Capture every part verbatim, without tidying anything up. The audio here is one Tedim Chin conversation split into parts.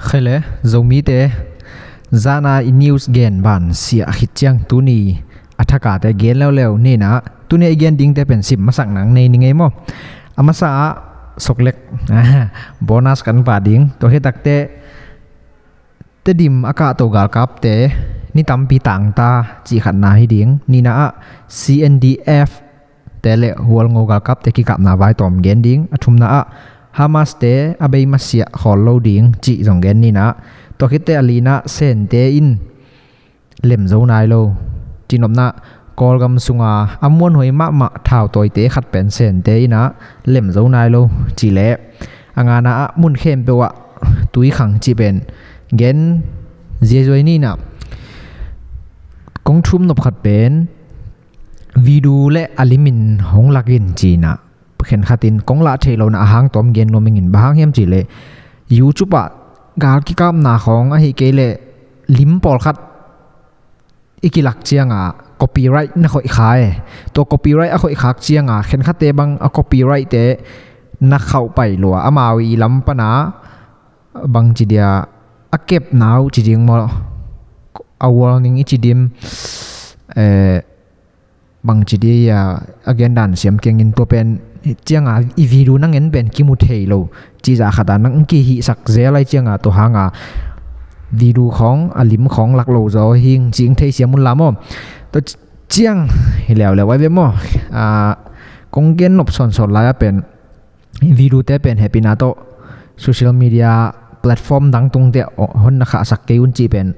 Khai le, Zomite zana i news gen ban siah khit ciang tuni a thakate gen leuleu nina, tuni a i gen dingte pen sim masak nang nei ni ngei maw? A masa ah soklek bonus kan pah ding. Tua hi takte Tedim a kahto galkapte ni tampi tangta cih khatna hi ding. Nina ah C N D F te le Hualngo galkapte kikapna vai tawm gen ding. A thumna ah Hamas te a bei masiah khawl lo ding cih zong gen nina. Tua khitte a lina Sente in lem zo nai lo. Cinopna Kawlgam sunga a muanhuai mahmah thautawite khat pen Sente ina lem zo nai lo. Ci le a ngana ah mun khempeuh ah tui khang cih pen gen ziazuai nina. Kong thum nop khat pen video le a limin hong lakin cina khenkhatin kong lah theih lohna a hang tawm gen nuam ingin, bang hang hiam cih leh YouTube ah gal kikapna khawng ahi kei leh lim pawlkhat i kilak cianga copyright na khoih kha e. Tua copyright a khoih khak cianga khenkhatte bang a copyright te na khauh pai lua, amau i lam pana bang ci dia a kepna uh ci ding maw, a warning i ci dim, eh, bang ci dia a gen dan siam kengin tua pen cianga i video nang en pen kimu thei lo. Ci za khata nang kihihsak zel ai cianga tua hanga video khawng a lim khawng lak lo zaw hing cing thei siam un la maw? Tua ciang hi leuleu ai ve maw? Ah, kong gen nop sawnsawn lai a pen video te pen hehpihna tawh social media platform dang tungte hon na khahsak kei un cih pen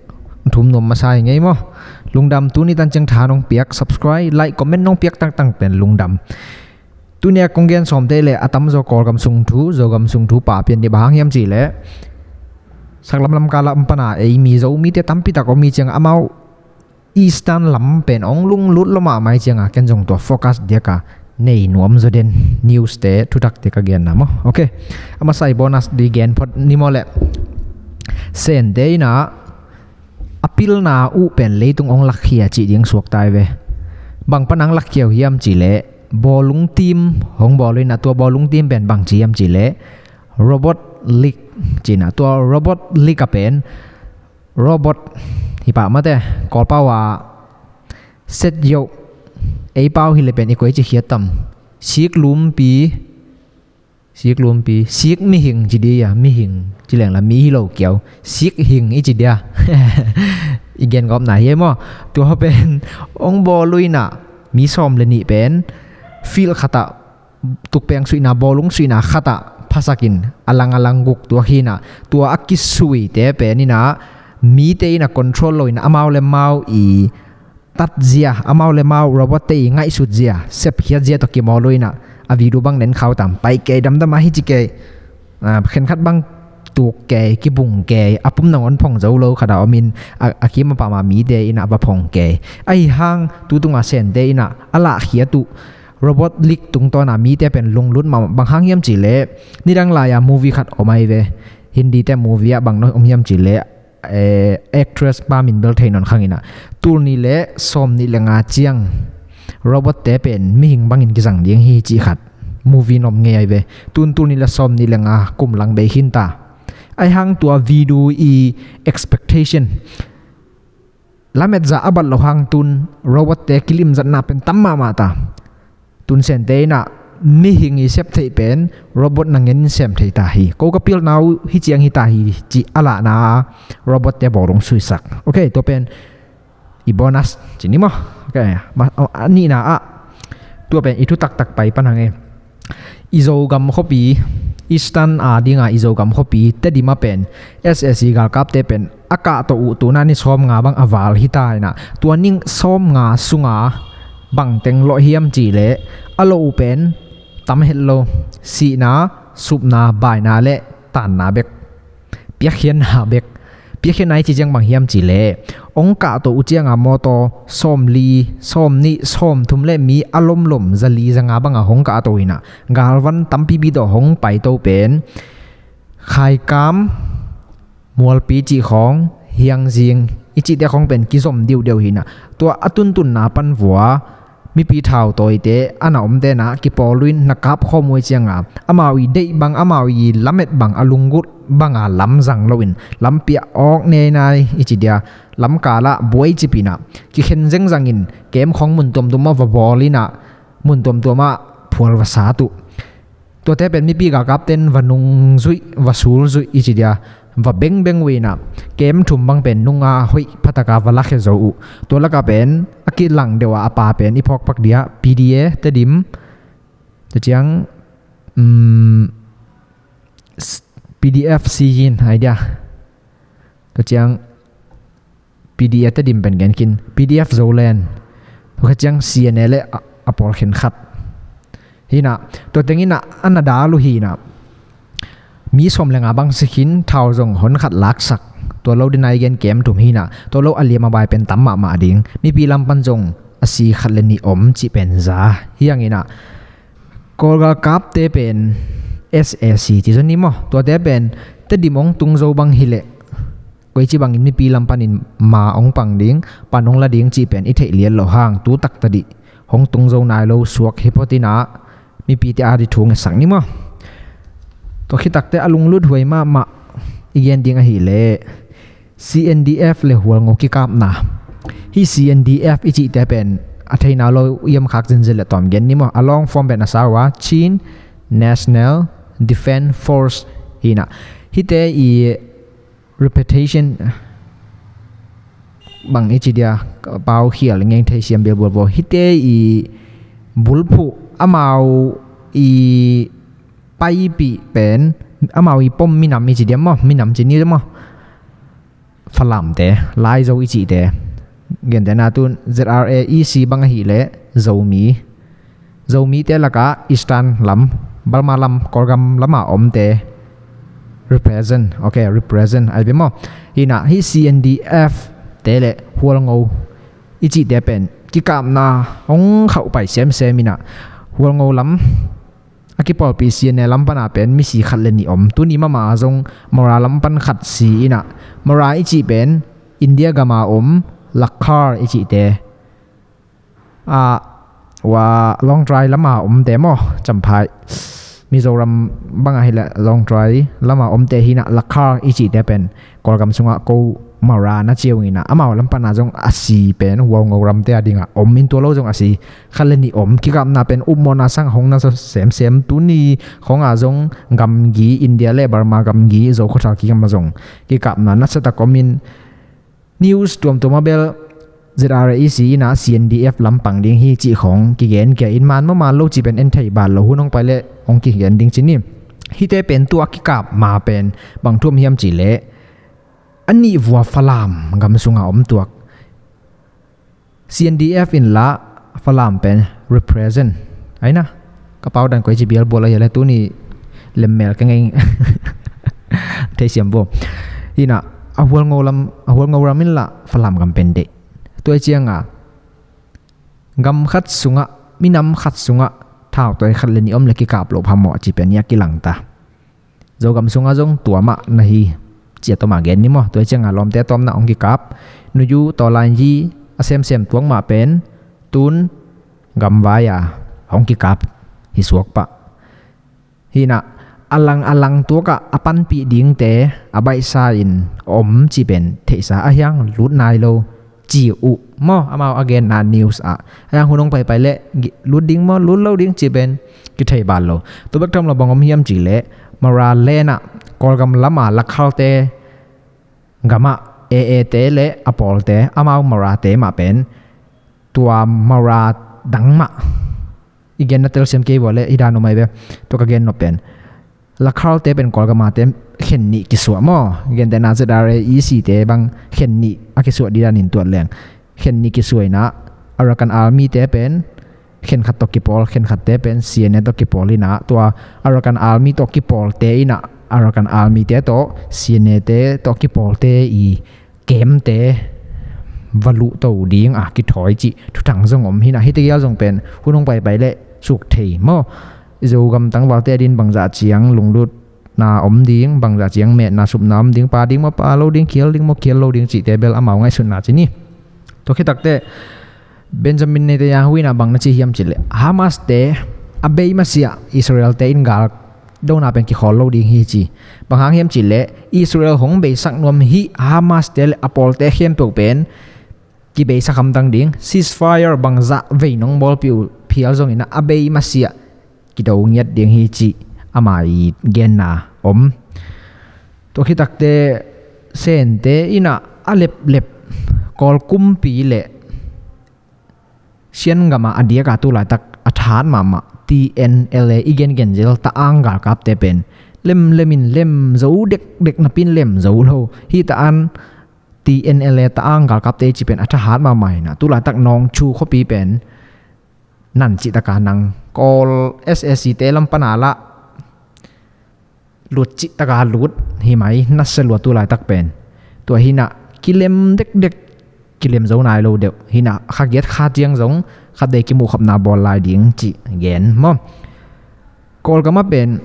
thum nuam masa hi ngei maw? Lungdam, tuni tan ciang tha nong piak, subscribe, like, comment nong piak tangtang pen lungdam. Tunia kong gen sawmte le a tamzaw Kawlgam sung thu, Zogam sung thu pa pian ni, bang hang hiam cih leh saklam lam kala um pana ei mi Zomite tampi tak om mi ciang amau Eastern lam pen ong lunglut lo mahmah cianga ken zong tua focus diaka nei nuam zaw den news te thutak te ka genna maw? Ok. A masa i bonus di gen phot ni maw leh, Sente ina a pilna uh pen leitung ong lakkhia cih ding suakta ai ve. Bang panang lakkhia uh hiam cih leh bawlung team hong bawl uh ina, tua bawlung team pen bang ci hiam cih leh Robot League cina, tua Robot League a pen robot hi pah mate, Kawlpau a set yoh, ei pau hi le pen i koi ci khiat tam, sik lumpi, sik lumpi, sik mihing ci dia, mihing ci leng la mi hi lo kiau, sik hing i ci dia. I gen gawpna hi maw? Tua pen ong bawl uh ina mi sawm le nih pen field khatah tukpeng suihna, bawlung suihna khatah phasakin a lang a lang guk tua hina, tua a kisuite pen ina mite ina control lo ina amau le mau i tatzia, amau le mau robot te i ngaihsutzia, sepkhiatzia tawh kimawl uh ina a video bang nen khau tam, pai kei damdam ahi ci kei. Ah, khenkhat bang tuk kei, kibung kei, a pum nangawn phong zo lo khat a omin a, a kim a pama mite ina va phong kei. Ahi hang tutunga Sente ina a lahkhiat uh Robot League tungtawna mite pen lunglut mah, bang hang hiam cih leh nidang lai-a movie khat om ai ve. Hindi te movie ah bang na om hiam cih leh, eh, actress pa min bel thei nawn khang ina, tul nih le sawm nih le nga ciang robot te pen mihing bangin kizang ding hi cih khat movie na om ngei ai ve. Tun tul nih le sawm nih le nga kum lang bei khin ta. Ahi hang tua video i expectation lamet zah a bat loh hang tun robot te kilimzatna pen tam mahmah ta. Tun Sente ina mihing i sep theih pen robot nangen in sem thei ta hi. Ko ka pilna uh hi ciang hi ta hi cih a lahna a robot te bawlung suihsak. Ok, tua pen i bonus ci ni maw? Ok, ma, a, a nihna ah tua pen i thu taktak pai pan hang e. I Zogam khuapi, Eastern a dinga i Zogam khuapi Tedim a pen S A C galkapte pen a kahto uh tuna ni sawm nga bang a val hi ta ina, tua ni sawm nga sunga bang teng lawh hiam cih leh a lo uh pen tam het lo, sihna, supna, baina le tanna bek, piakkhiatna bek. Piakkhiatna i ci ciang bang hiam cih leh ong kahto uh cianga mawtaw sawm li, sawm nih, sawm thum le mi a lomlom za li za nga banga hong kahto ina galvan tampipi tawh hong paito pen Khaikam, Mualpi cih khawng, Hiangzing i cihte khawng pen kizom diudiu hina. Tua a tuntunna pan vua mipi thautawite a na omte na kipawl uh in na kap khawm uh i cianga amau i deih bang, amau i lamet bang, a lunggulh banga lamzang loin lampi ah awk neinai i ci dia, lamkalah buai cipinah kikhen zengzangin kem khawng mun tuamtuamah va bawl inah mun tuamtuamah phual va sat uh. Tuate pen mipi galkapten va nungzuih, va sulzuih i ci dia, va bengbeng uh inah kem thum bang pen nunga hoih phataka va lakhia zo uh. Tua laka pen a kilang deuh a a pa pen i phawkpak dia P D A Tedim, tua ciang, um, P D F Siyin ai dia, tua ciang P D A Tedim pen gen khin, P D F Zoland, tua kha ciang C N A le a, a pawl khenkhat. Hinah tua tenginah a na dal uh hinah mi sawm le nga bang si khin, thau zong honkhat laksak. Tua lo dinai gen kem thum hinah tua lo a liam a bai pen tam mahmah ding. Mipi lam pan zong a si khat le nih om cih pen za hianginah Kawlgalkapte pen S A C ci zon ni maw, tuate pen Tedim ong tung zo bang hileh koici bangin mipi lam panin ma ong pang ding, pan ong la ding cih pen i theih lian loh hang tu tak tadih hong tung zo nai lo suak hi phot inah mipite a di thu ngetsak ni maw. Tua khitakte a lunglut huai mahmah i gen ding ahileh C N D F le Hualngo kikapna. Hih C N D F i cihte pen a theina lo iam khak zinzin le tawm gen ni maw. A long form pen a sau a Chin National Defense Force hinah hihte i reputation bang i ci dia, pau khial ngeng thei siam bilbual vaw, hihte i bulphuh amau i paipih pen amau i pom minam i ci dia maw, minam ci ni maw, Falamte, Laizo i cihte. Gentehna tun Z R A E C bang ahileh Zomi. Zomite laka Eastern lam, Burma lam, Kawlgam lama omte represent, okay, represent ai be maw. Hinah hih C N D F te le Hualngo i cihte pen kikapna hong khauh pai semsem inah Hualngo lam a kipawlpi C N A lam pana pen misi khat le nih om. Tuni mama zong Mora lam pan khat si inah Mora i cih pen India gama om Lakhar i cihte, a, wa Lawngtlai lama omte maw, Champhai, Mizoram bang ahileh Lawngtlai lama omte hinah Lakhar i cihte pen Kawlgam sungah ko Mara na ciau inah amau lam pana zong a si pen Hualngo ramte a dingah om in tua lo zong a si khat le nih om. Kikapna pen upmawhna sang hong na semsem, tuni khonga zong gamgi India le Burma gamgi Zo khuathal kikama zong kikapna na satak om in news tuamtuama bel Z R A E C inah C N D F lampang ding hi cih khong kigen kia in man maw man lo cih pen en thei bal lo, hun hong pai leh hong kigen ding ci ni. Hihte pen tua kikap ma pen bang thu om hiam cih leh a nih vua Falam gam sunga om tuak. C N D F in lah Falam pen represent ai na. Ka pau dan koi ci bial bual ahi le tuni lemmel ka ngei. Thei siam bo. Hinah a Hualngo lam, a Hualngo ram in lah Falam gam pen deih. Tua cianga gam khat sungah, minam khat sungah thau toi khat le nih om le kikap lo phamawh ci pen ia kilangta. Zogam sungah zong tua mah na hi cia tawmah gen ni maw. Tua cianga lawmte tawmna hong kikap, nuyu tawlainyi a semsem tuak mah pen tun gamvai-a hong kikap hi suak pah. Hinah a lang a lang tuakah a panpih dingte a baihsa in om ci pen theihsa a hiang lut nai lo ci uh maw, amau a genna news ah. A hiang hun hong paipai leh lut ding maw, lut lo ding ci pen kithei bal lo. Tua bek tham lo bang om hiam ci leh Mara lenah Kawlgam lama Lakhalte gamah A A te le a pawlte amau Marate mah pen tua Mara dang mah i genna telsiam kei vua le i dan umai ve. Tua ka gen nop pen Lakhalte pen Kawlgamate khen nih kisuah maw. Gentehna Z R A E C te bang khen nih a kisuah dih danin tuat leng khen nih kisuah inah Arakan Army te pen khen khat tawh kipawl, khen khatte pen C N A tawh kipawl inah tua Arakan Army tawh kipawlte inah Arakan Army te tawh C N A te tawh kipawlte i kemte va luhto ding a kithawi cih thuthang zong om hinah hihte gial zong pen hun hong paipai leh suk thei maw. I Zogam tangvalte a din bangzah ciang lunglutna om ding, bangzah ciang metna supna om ding, pa ding maw pa lo ding, khial ding maw khial lo ding cihte bel amau ngaihsutna ci ni. Tua khitakte Benjamin Netanyahu in ah bang na ci hiam cih leh, Hamas te a bei masiah Israel te in gal dona pen kikhawl lo ding hi ci. Bang hang hiam cih leh Israel hong beisak nuam hi Hamas te le a pawlte khempeuh pen kibeisak hamtang ding, ceasefire bangzah vei nong bawlpih uh phial zongin ah a bei masiah kido ngiat ding hi cih ama i genna om. Tua khitakte Sente in ah a leplep Kawl kumpi le Shan gam ah a diak a tu laitak a thahat mahmah T N L A i gengen zel ta-ang galkapte pen lemlem in lem zo dekdek napi in lem zo lo. Hi ta-an T N L A ta-ang galkapte i cih pen a thahat mahmah hi in ah tu laitak Nawngchu khuapi pen nan cih taka nang Kawl S A C te lam pan a lah lut cih taka lut hi mai, nasia lua tu laitak pen. Tua hi in ah kilem dekdek, kilem zo nai lo deuh hi in ah kha giat kha ciang zong khatvei kimuhkhopna bawl lai ding cih gen maw. Kawlgam ah pen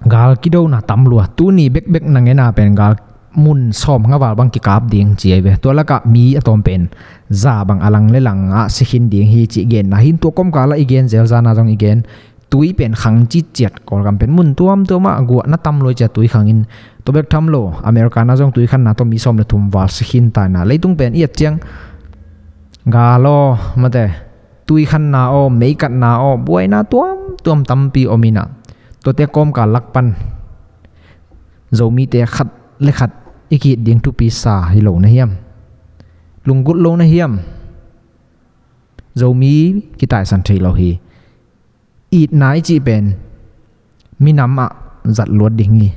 gal kidona tam lua, tuni bekbek na ngen a pen gal mun sawmnga val bang kikap ding ci ahi ve. Tua lakah mi a tawm pen za bang a lang le lang ah si khin ding hi cih genna hi in, tua kawmkal ah i gen zel zan ah zong i gen, tui pen khang citciat, Kawlgam pen mun tuamtuam ah guahna tam lua i ci a tui khang in. Tua bek tham lo, America na zong tui khanna tawh mi sawm le thum val si khin ta in ah, leitung pen i et ciang gal aw, mate, tui khanna aw, mei katna aw, buaina tuamtuam tampi om in ah, tuate kawmkal lak pan Zomite khat le khat i ki-it ding thupi sa hi lo na hiam? Lunggulh lo na hiam? Zomi kitaisan thei lo hi. Itna i cih pen minam ah zat luat ding hi.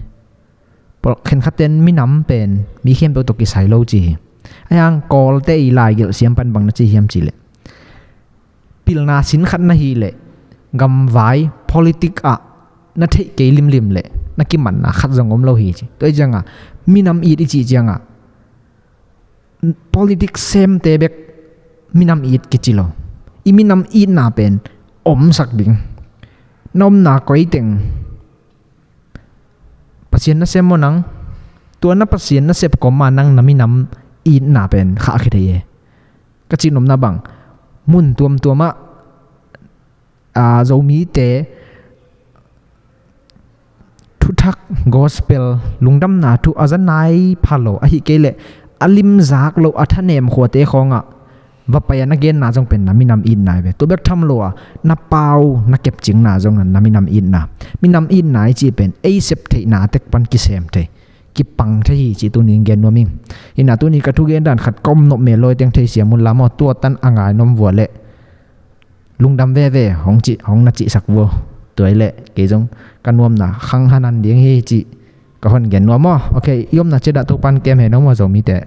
Pawl khenkhatten minam pen mi khempeuh tawh kisai lo ci hi. Ahi hang Kawlte i laigelh siam pan bang na ci hiam cih leh, pilna sin khat na hih leh gamvai politik ah na theih kei limlim leh na kimanna khat zong om lo hi ci. Tua hi ciangah minam it i cih ciangah politik semte bek minam it kici lo. I minam itna pen omsak ding. Na omna koi teng Pasian nasem maw nang? Tua na Pasian nasep kawm ah nang na minam itna pen khah khia thei e. Ka cih nopna bang, mun tuamtuam ah, a, Zomite thuthak, gospel, lungdamna thu a za nai pha lo, ahih kei leh a limzak lo, a thanem khuate khawngah va pai a na genna zong pen na minam itna hi ve. Tua bek tham lo a na pau na kepcingna zong na minam itna. Minam itna i cih pen ei sep theihna tek pan kisem thei, kipang thei hi cih tuni in gen nuam ing. Hi in ah tuni ka thugen dan khat ka om nop mel lawi teng thei siam un la maw, tua tan a ngai nuam vua leh lungdam veve hong cih, hong na cihsak vua. Tua hi leh kei zong ka nuamna khang hanan ding hi cih ka hon gen nuam aw. Ok, i omna ciat ah Topa'n kem hen aw maw Zomite.